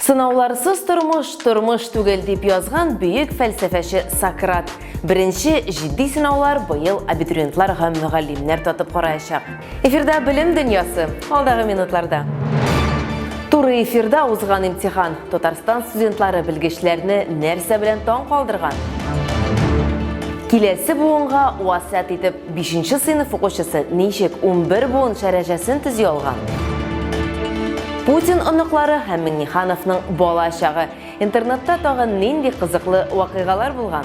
Сынауларсыз тормыш, тормыш түгел, дип язган бөек фәлсәфәче Сократ. Беренче җитди сынаулар быел абитуриентлар һәм мөгаллимнәр татып караячак. Эфирда Белем дөньясы, алдагы минутларда. Туры эфирда узган имтихан. Татарстан студентлары белгечләрне нәрсә белән таң калдырган? Киләсе буынга васыять итеп, бишенче сыйныф укучысы ничек 11 буын шәрәҗәсен төзи алган? Путин оныклары һәм Миңнехановның бала чагы. Интернетта тагын нинди кызыклы вакыйгалар булган?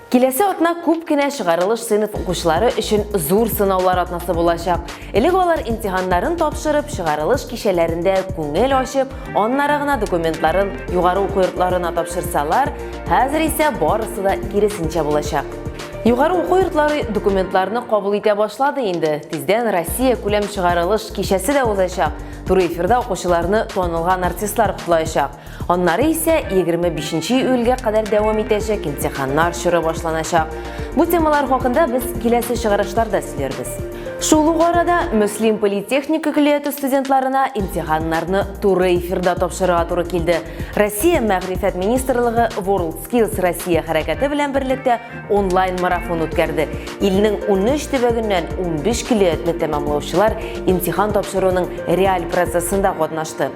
Киләсе атна күп кенә чыгарылыш сыйныф укучылары өчен зур сынаулар атнасы булачак. Элек алар имтиханнарын тапшырып, чыгарылыш кичәләрендә күңел ачып, аннары гына документларын югары уку йортларына тапшырсалар, хәзер исә барысы да киресенчә булачак. Югары уку йортлары документларны кабул итә башлады инде. Тиздән Россия күләм чыгарылыш кичәсе дә узачак. Туры эфирда укучыларны танылган артистлар котлаячак. Аннары исә 25 июльгә кадәр дәвам итәчәк имтиханнар чоры башланачак. Бу темалар хакында без киләсе чыгарышларда сөйләрбез. Шул ук арада Мөслим политехника көллияте студентларына имтиханнарны туры эфирда тапшырырга туры килде. Россия Мәгърифәт министрлыгы WorldSkills Россия хәрәкәте белән берлектә онлайн марафон үткәрде. Илнең 13 төбәгеннән 15 көллиятне тәмамлаучылар имтихан тапшыруның реаль процессында катнашты.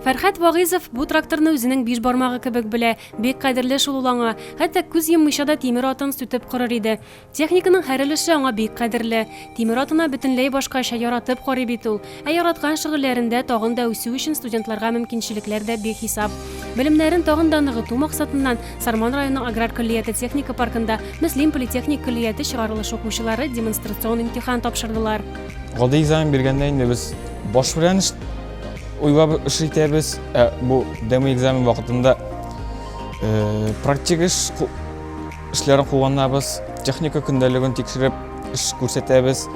Фәрхәт Вагыйзов бу тракторны үзенең биш бармагы кебек белә. Бик кадерле шул ул аңа. Хәтта күз йоммыйча да тимер атын сүтеп корыр иде. Техниканың һәр өлеше аңа бик кадерле. Тимер атына бөтенләй башкача, яратып карый бит ул. Ә яраткан шөгыльләрендә тагын да үсү өчен студентларга мөмкинчелекләр дә бихисап. Белемнәрен тагын да ныгыту максатыннан Сарман районы аграр көллияте техника паркында Мөслим политехник көллияте чыгарылыш укучылары демонстрацион имтихан тапшырдылар. Гади экзамен биргәндә инде без баш белән уйлап эш итәбез. Ә бу демо экзамен вакытында э, практик эш эшләрен кулланабыз, техника көндәлеген тикшереп эш күрсәтәбез.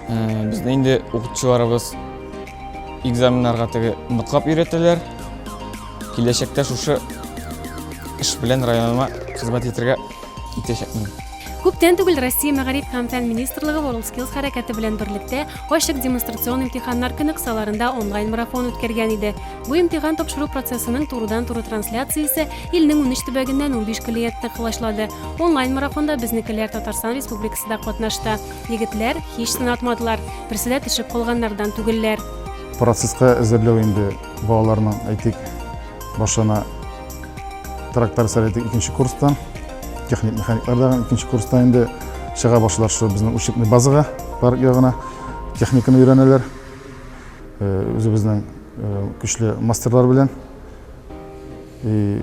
Э, безне инде укытучыларыбыз экзаменнарга теге ныклап өйрәтәләр. Киләчәктә шушы эш белән районыма хезмәт итәргә итәчәкмен. Күптән түгел Россия Мәгариф һәм фән министрлыгы WorldSkills хәрәкәте белән берлектә ачык демонстрацион имтиханнар көне кысаларында онлайн-марафон үткәргән иде. Бу имтихан тапшыру процессының турыдан-туры трансляциясе илнең 13 төбәгеннән 15 көллиятне колачлады. Онлайн-марафонда безнекеләр Татарстан Республикасы да катнашты. Егетләр һич сынатмадылар, берсе дә төшеп калганнардан түгелләр. Процесска әзерләү инде балаларның, әйтик, башлана Тракторчылар әйтик икенче курстан, техник механиклар да икенче курстан инде чыга башлар шул безнең учебный базага парк ягына техниканы өйрәнәләр. Э, үзебезнең э, көчле мастерлар белән. И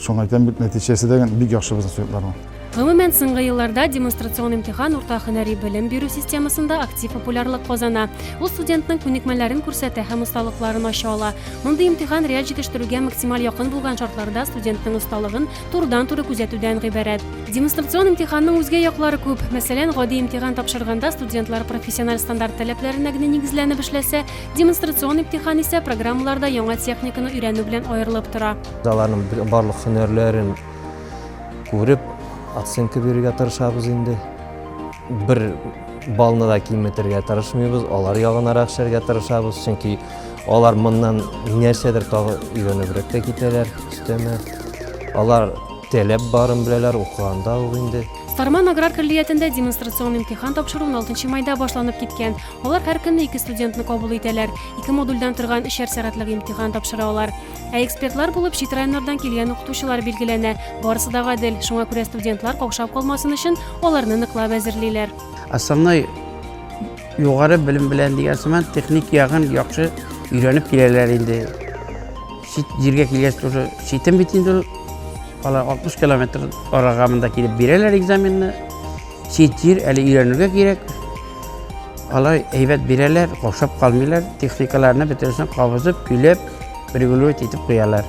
шуны әйтәм бит, нәтиҗәсе дә бик яхшы безнең студентларның. Гомумән, соңгы елларда демонстрацион имтихан урта һөнәри белем бирү системасында актив популярлык казана. Ул студентның күнекмәләрен күрсәтә һәм осталыкларын ача ала. Мондый имтихан реаль җитештерүгә максималь якын булган шартларда студентның осталыгын турыдан-туры күзәтүдән гыйбарәт. Демонстрацион имтиханның үзгә яклары күп. Мәсәлән, гади имтихан тапшырганда студентлар профессиональ стандарт таләпләренә генә нигезләнеп эшләсә, демонстрацион имтихан исә программаларда яңа техниканы өйрәнү белән аерылып тора. Аларның барлык һөнәрләрен күреп, оценка бирергә тырышабыз инде. Бер балны да киметергә тырышмыйбыз, алар ягынарак эшләргә тырышабыз, чөнки алар моннан нәрсәдер тагы өйрәнебрәк тә китәләр, өстәмә. Алар таләп барын беләләр, укыганда ук инде. Сарман аграр көллиятендә демонстрацион имтихан тапшыру 16 майда башланып киткән. Алар һәр көнне ике студентны кабул итәләр. Ике модульдән торган өчәр сәгатьлек имтихан тапшыра алар. Ә экспертлар булып чит районнардан килгән укытучылар билгеләнә. Барысы да гадел, шуңа күрә студентлар каушап калмасын өчен аларны ныклап әзерлиләр. Основной югары белем белән дигән сыман техник ягын яхшы өйрәнеп киләләр инде. Чит җиргә килгәч тоже читен бит инде ул. Алар 60 километр арага монда килеп бирәләр экзаменны. Чит җир әле өйрәнергә кирәк. Алай әйбәт бирәләр, каушап калмыйлар, техникаларны бөтенесен кабызып, көйләп, регулировать итеп куялар.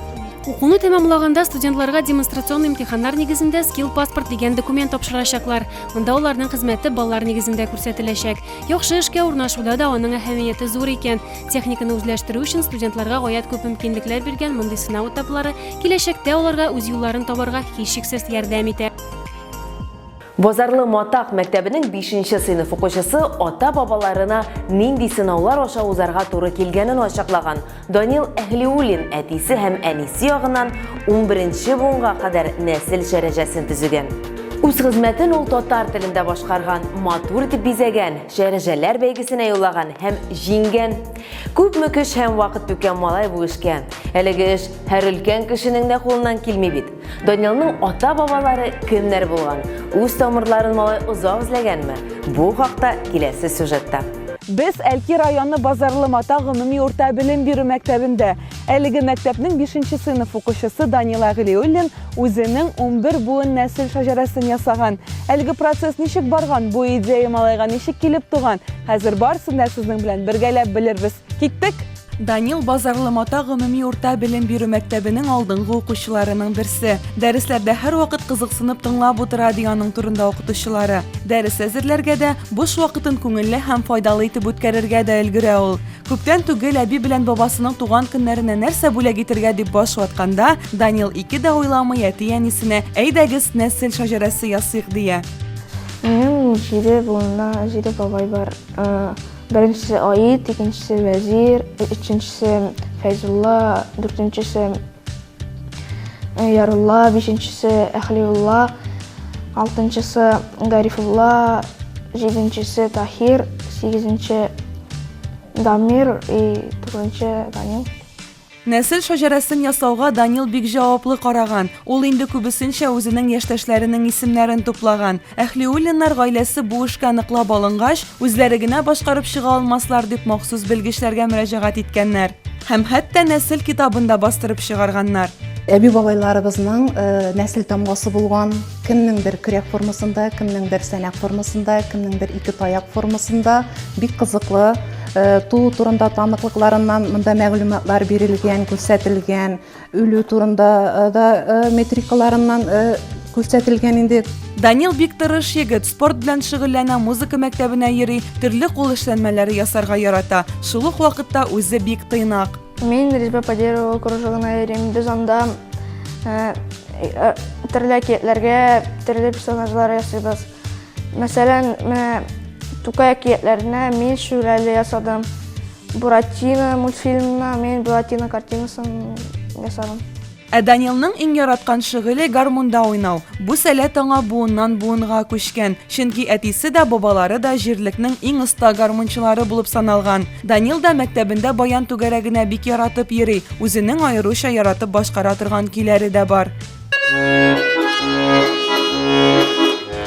Укуны тәмамлаганда студентларга демонстрацион имтиханнар нигезендә скилл паспорт дигән документ тапшырачаклар. Монда аларның хезмәте баллар нигезендә күрсәтеләчәк. Яхшы эшкә урнашуда да аның әһәмияте зур икән. Техниканы үзләштерү өчен студентларга гаять күп мөмкинлекләр биргән мондый сынау этаплары киләчәктә аларга үз юлларын табарга һичшиксез ярдәм итә. Базарлы Матак мәктәбенең 5 нче сыйныф укучысы ата-бабаларына нинди сынаулар аша узарга туры килгәнен ачыклаган. Данил Әһлиуллин әтисе һәм әнисе ягыннан 11 буынга кадәр нәсел шәрәҗәсен төзегән. Үз хезмәтен ул татар телендә башкарган, матур итеп бизәгән, шәрәҗәләр бәйгесенә юллаган һәм җиңгән. Күпме көч һәм вакыт түккән малай бу эшкә. Әлеге эш һәр өлкән кешенең дә кулыннан килми бит. Данилның ата-бабалары кемнәр булган? Үз тамырларын малай озак эзләгәнме? Бу хакта киләсе сюжетта. Без Әлки районы Базарлы Матак гомуми урта белем бирү мәктәбендә. Әлеге мәктәпнең бишенче сыйныф укучысы Данил Әгълиуллин үзенең 11 буын нәсел шәҗәрәсен ясаган. Әлеге процесс ничек барган, бу идея малайга ничек килеп туган? Хәзер барысын да сезнең белән бергәләп белербез. Киттек! Данил Базарлы Матак гомуми урта белем бирү мәктәбенең алдынгы укучыларының берсе. Дәресләрдә һәрвакыт кызыксынып тыңлап утыра, ди аның турында укытучылары. Дәрес әзерләргә дә, буш вакытын күңелле һәм файдалы итеп үткәрергә дә өлгерә ул. Күптән түгел әби белән бабасының туган көннәренә нәрсә бүләк итергә дип баш ватканда, Данил ике дә уйламый әти-әнисенә, Әйдәгез, нәсел шәҗәрәсе ясыйк, дия. Минем җиде буынна җиде бабай бар. Беренчесе Аид, икенчесе Вәзир, өченчесе Фәйзулла, дүртенчесе Ярулла, бишенчесе Әхлиулла, алтынчысы Гарифулла, җиденчесе Таһир, сигезенче Дамир и тугызынчы Данил. Нәсел шәҗәрәсен ясауга Данил бик җаваплы караган. Ул инде күбесенчә үзенең яшьтәшләренең исемнәрен туплаган. Әһлиуллиннар гаиләсе бу эшкә ныклап алынгач, үзләре генә башкарып чыга алмаслар дип махсус белгечләргә мөрәҗәгать иткәннәр. Һәм хәтта нәсел китабын да бастырып чыгарганнар. Әби-бабайларыбызның нәсел тамгасы булган, кемнеңдер көрәк формасында, кемнеңдер сәнәк формасында, кемнеңдер ике таяк формасында бик кызыклы Э, туу турында таныклыкларыннан монда мәгълүматлар бирелгән, күрсәтелгән, үлү турында э, да э, метрикаларыннан күрсәтелгән инде. Данил бик тырыш егет, спорт белән шөгыльләнә, музыка мәктәбенә йөри, төрле кул эшләнмәләре ясарга ярата. Шул ук вакытта үзе бик тыйнак. Мин Резьба по дереву кружогына йөрим. Без анда төрле әкиятләргә төрле персонажлар ясыйбыз. Мәсәлән, менә Тукай әкиятләренә мин Шүрәле ясадым. Буратино мультфильмына мин Буратино картинасын ясадым. Ә Данилның иң яраткан шөгыле гармунда уйнау. Бу сәләт аңа буыннан буынга күчкән. Чөнки әтисе дә, бабалары да җирлекнең иң оста гармунчылары булып саналган. Данил да мәктәбендә баян түгәрәгенә бик яратып йөри, үзенең аеруча яратып башкара торган көйләре дә бар.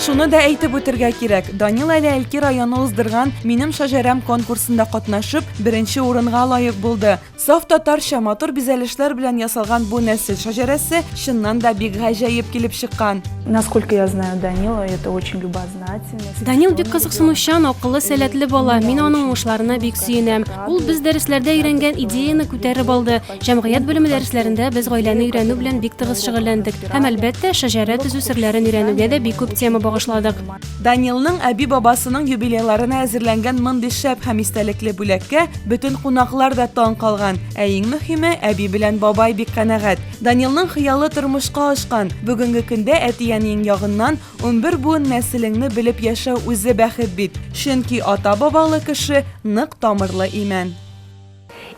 Шуны да әйтеп үтергә кирәк, Данил әле Әлки районы уздырган Минем шәҗәрәм конкурсында катнашып, беренче урынга лаек булды. Саф татарча матур бизәлешләр белән ясалган бу нәсел шәҗәрәсе чыннан да бик гаҗәеп килеп чыккан. Насколько я знаю Данила, это очень любознательный. Данил бик кызыксынучан, акыллы, сәләтле бала. Мин аның уңышларына бик сөенәм. Ул без дәресләрдә өйрәнгән идеяне күтәреп алды. Җәмгыять белеме дәресләрендә без гаиләне өйрәнү белән бик тыгыз шөгыльләндек һәм, әлбәттә, шәҗәрә төзү серләрен өйрәнүгә дә бик күп тема багышладык. Данилның әби-бабасының юбилейларына әзерләнгән мондый шәп һәм истәлекле бүләккә бөтен кунаклар да таң калган. Ә иң мөһиме, әби белән бабай бик канәгать. Данилның хыялы тормышка ашкан. Бүгенге көндә әти-әниең ягыннан 11 буын нәселеңне белеп яшәү үзе бәхет бит. Чөнки ата-бабалы кеше нык тамырлы имән.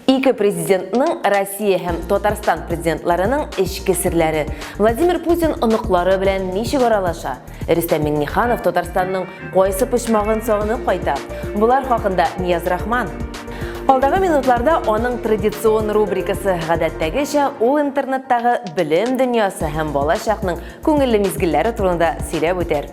Ике президентның Россия һәм Татарстан президентларының эчке серләре. Владимир Путин оныклары белән ничек аралаша? Рөстәм Миңнеханов Татарстанның кайсы почмагын сагынып кайта? Болар хакында Нияз Рахман. Алдагы минутларда аның традицион рубрикасы гадәттәгечә ул интернеттагы белем дөньясы һәм балачакның күңелле мизгелләре турында сөйләп үтәр.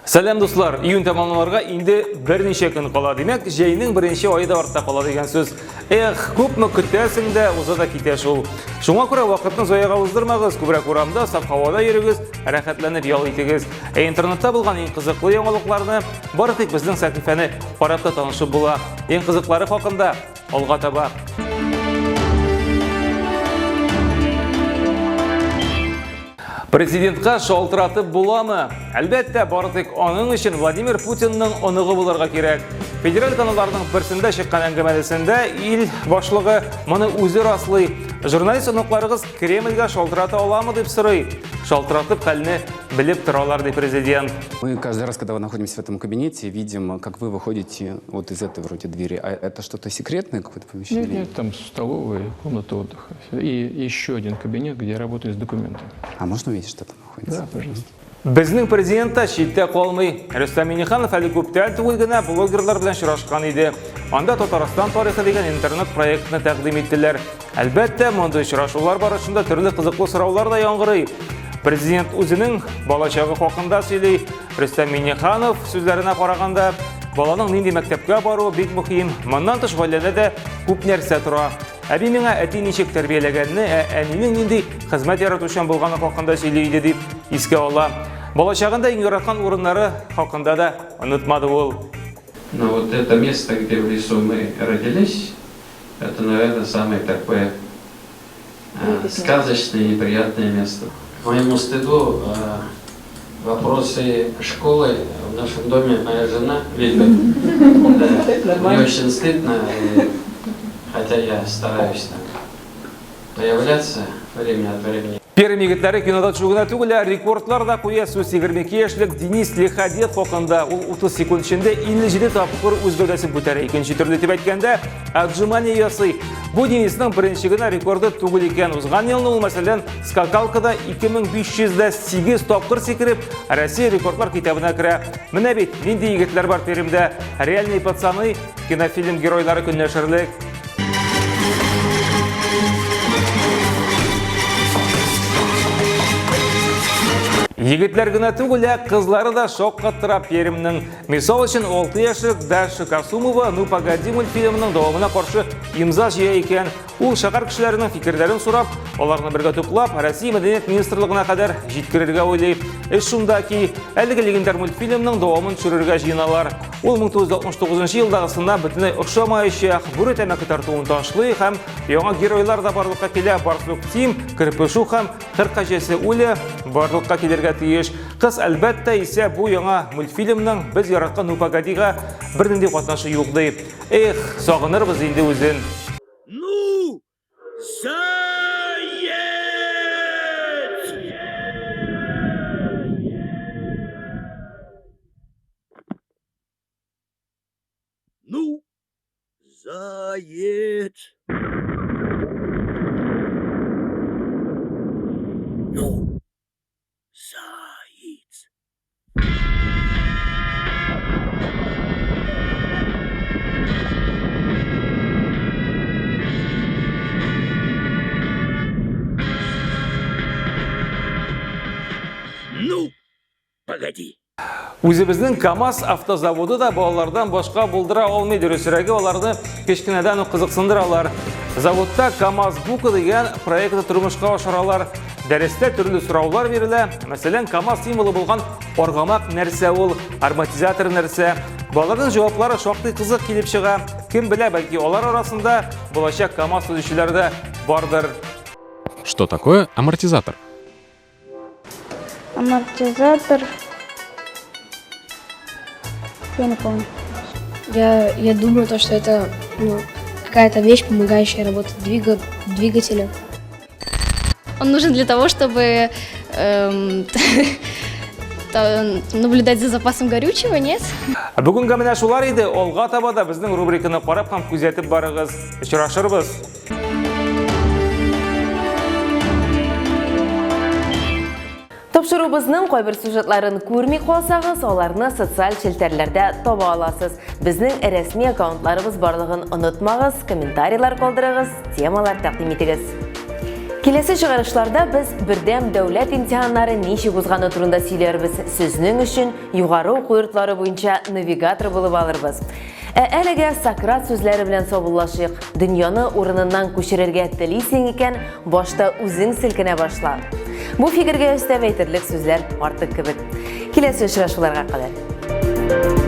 Сәлам дуслар! Июнь тәмамланырга инде берничә көн кала. Димәк, җәйнең беренче ае да артта кала дигән сүз. Эх, күпме көтәсең дә, уза да китә шул. Шуңа күрә вакытны заяга уздырмагыз, күбрәк урамда, саф һавада йөрегез, рәхәтләнеп ял итегез. Ә интернетта булган иң кызыклы яңалыкларны бары тик безнең сәхифәне карап та танышып була. Иң кызыклары хакында алга таба. Президентка шалтыратып буламы? Әлбәттә, бары тик аның өчен Владимир Путинның оныгы булырга кирәк. Федераль каналларның берсендә чыккан әңгәмәлесендә ил башлыгы моны үзе раслый. Журналист оныкларыгыз Кремльгә шалтырата аламы дип сорый. Шалтыратып хәлне белеп торалар, ди президент. Мы каждый раз, когда находимся в этом кабинете, видим, как вы выходите вот из этой вроде двери. А это что-то секретное какое-то помещение? Нет, нет, там столовая, комната отдыха. И еще один кабинет, где я работаю с документами. А можно увидеть, что там находится? Да, пожалуйста. Безнең президент та читтә калмый. Рөстәм Миңнеханов әле күптән түгел генә блогерлар белән очрашкан иде. Анда Татарстан тарихы дигән интернет-проектны тәкъдим иттеләр. Әлбәттә, мондый очрашулар барышында төрле кызыклы сораулар да яңгырый. Президент үзенең балачагы хакында сөйли. Рөстәм Миңнеханов сүзләренә караганда, баланың нинди мәктәпкә баруы бик мөһим. Моннан тыш гаиләдә дә күп нәрсә тора. Әби миңа әти ничек тәрбияләгәнне, ә әнинең нинди хезмәт яратучан булганы хакында сөйли иде дип искә ала. Балачагында иң яраткан урыннары хакында да онытмады ул. Но вот это место, где в лесу мы родились, это, наверное, самое такое сказочное и приятное место. К моему стыду, вопросы школы в нашем доме моя жена ведет. Да. Мне очень стыдно, и, хотя я стараюсь там появляться время от времени. Пермь егетләре кинода төшү генә түгел, ә рекордлар да куя. Сүз 22 яшьлек Денис Лиходед хакында. Ул 30 секунд эчендә 57 тапкыр үз гәүдәсен күтәрә. Икенче төрле дип әйткәндә, отжимание ясый. Бу Денисның беренче генә рекорды түгел икән. Узган елны ул, мәсәлән, скакалкада 2508 тапкыр сикереп, Россия рекордлар китабына керә. Менә бит нинди егетләр бар Пермьдә. Реальные пацаны кинофильм геройлары көнләшерлек. Егетләр генә түгел, ә кызлары да шаккаттыра Пермьнең. Мисал өчен, 6 яшьлек Даша Касумова «Ну погоди» мультфильмының дәвамына каршы имза җыя икән. Ул шәһәр кешеләренең фикерләрен сорап, аларны бергә туплап, Россия Мәдәният министрлыгына кадәр җиткерергә уйлый. Эш шунда ки, әлеге легендар мультфильмның дәвамын төшерергә җыеналар. Ул 1969 елдагысына бөтенләй охшамаячак. Бүре тәмәке тартуын ташлый һәм яңа геройлар да барлыкка килә. Барсук Тим, Керпешу һәм Кыр кәҗәсе Уля барлыкка килергә тиеш. Кыз, әлбәттә, исә бу яңа мультфильмның без яраткан Ну погодига бернинди катнашы юк ди. Эх, сагынырбыз инде үзен. Ну, заедь! Ну, заедь! Ну, заедь! Ну, погоди. Үзебезнең КАМАЗ автозаводы да балалардан башка булдыра алмый, дөресрәге, аларны кечкенәдән үк кызыксындыралар. Заводта КАМАЗ Бука дигән проектны тормышка ашыралар. Дәрестә төрле сораулар бирелә. Мәсәлән, КАМАЗ символы булган аргамак нәрсә ул, арматизатор нәрсә? Балаларның җаваплары шактый кызык килеп чыга. Кем белә, бәлки алар арасында булачак КАМАЗ төзүчеләр дә бардыр. Что такое амортизатор? Амортизатор. Я не помню. Я, я думаю, то, что это ну, какая-то вещь, помогающая работать двига, двигателю. Он нужен для того, чтобы эм, наблюдать за запасом горючего, нет? Бүгенгә менә шулар иде. Алга таба да безнең рубриканы карап һәм күзәтеп барыгыз. Очрашырбыз. Тапшыруыбызның кайбер сюжетларын күрми калсагыз, аларны социаль челтәрләрдә таба аласыз. Безнең рәсми аккаунтларыбыз барлыгын онытмагыз, комментарийлар калдырыгыз, темалар тәкъдим итегез. Киләсе чыгарышларда без бердәм дәүләт имтиханнары ничек узганы турында сөйләрбез. Сезнең өчен югары уку йортлары буенча навигатор булып алырбыз. Ә әлегә Сократ сүзләре белән саубуллашыйк. Дөньяны урыныннан күчерергә телисең икән, башта үзең селкенә башла. Бу фикергә өстәп әйтерлек сүзләр артык кебек. Киләсе очрашуларга кадәр.